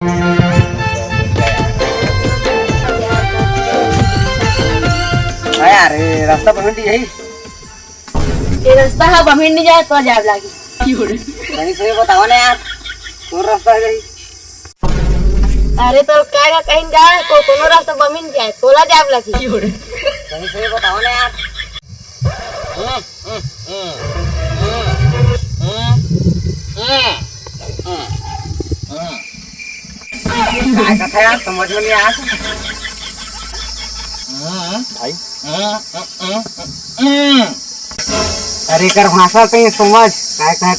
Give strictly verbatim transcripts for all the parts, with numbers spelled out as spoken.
अरे यार, ये रास्ता बमिन नहीं जाही। ये रास्ता ह बमिन नहीं जाय, तो जाब लागी। सही सही बताओ ना यार, कौन रास्ता है भाई? अरे तो काय का कहीं का को कोनो रास्ता बमिन जाय, तोला जाब लागी। सही सही बताओ ना यार। काय कथा यार, समझ में नहीं आया। भाई। अरे एकर भाषा तो ये समझ, काय कहे?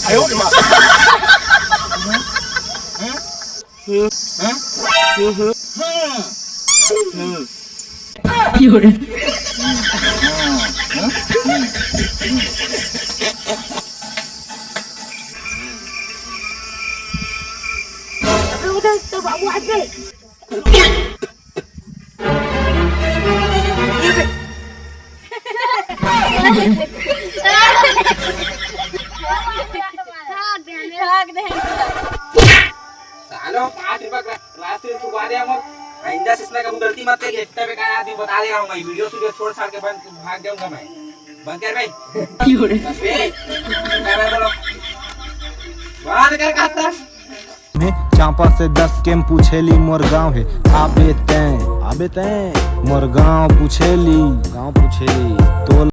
सालो, पाँच रुपया का राशि चुका दे हमर। आइंदा से इसने कभी गलती मत करिए, इतना बेकार आदमी बता दे रहा हूँ मैं, वीडियो वीडियो छोड़ छाड़ के बंद, भाग जाऊंगा मैं। बंद कर भाई। क्यों रे? बस बे, क्या मैं बोलो? बंद कर कहता। में चांपा से दस केम पूछेली मोर गांव है। आबे तैं, आबे तैं मोर गांव पूछेली, गांव पूछेली। तो